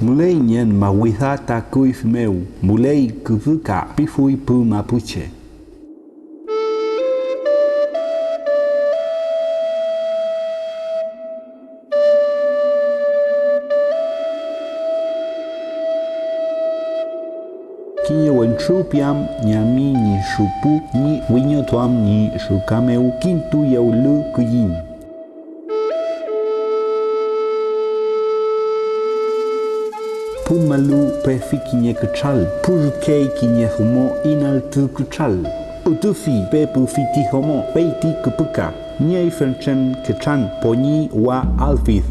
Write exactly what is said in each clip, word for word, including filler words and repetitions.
Müley nien mawida ta kuyfi mew, müley küpüka, pifuy pu mapuche. Kiñe wentru piam ñami ñi xupu ñi wiñotuam ñi ruka mew kintuyawlu kulliñ. Pumalu pefi kiñe kütral, purkey kiñe domo inaltu kütral. Ütufi, pepufi ti domo, fey ti küpüka. Niey fentren ketran, poñi, wa, alfid.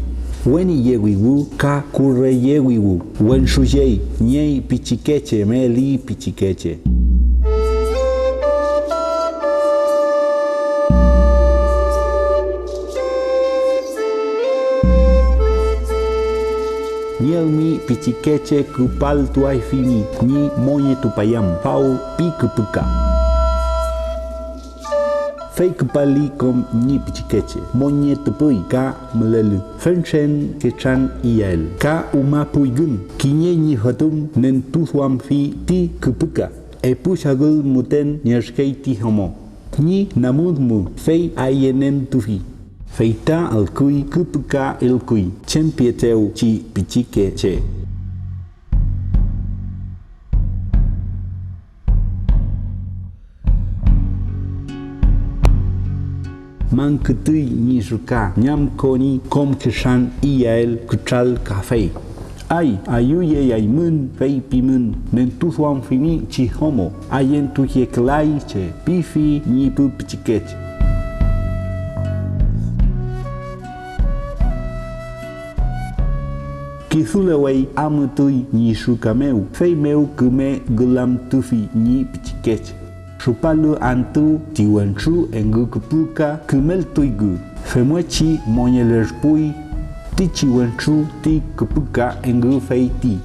Weniyewiwu ka kurreyewiwu. Wentruyey, niey pichikeche, meli pichikeche. Nieymi pichikeche küpaltuayfimi ñi moñetupayam, faw pi küpüka. Fey küpali kom ñi pichikeche, moñetupüy ka mülelu fentren ketran iyael, ka umapuy gün. Kiñe ñi fotüm nentuduamfi ti küpüka, epu chagül müten nierkey ti domo ñi namun dungu, fey ayenentufi. Fey ta allküy küpüka, ellküy chem pietew chi pichikeche. Mangkütuy ñi ruka, ñamkoni kom ketran iyael kütral kafey. Ay, ayüyeyaymün, feypimün, nentuduamfimi chi domo, ayentuyekelay che, pifi ñi pu pichikeche. Kidulewey amütuy ñi ruka mew, feymew küme ngülamtufi ñi pichikeche. Rupalu antü ti wentru engü küpüka kümeltuy gü, femngechi moñelerpuy tichi wentru ti küpüka engü feyti.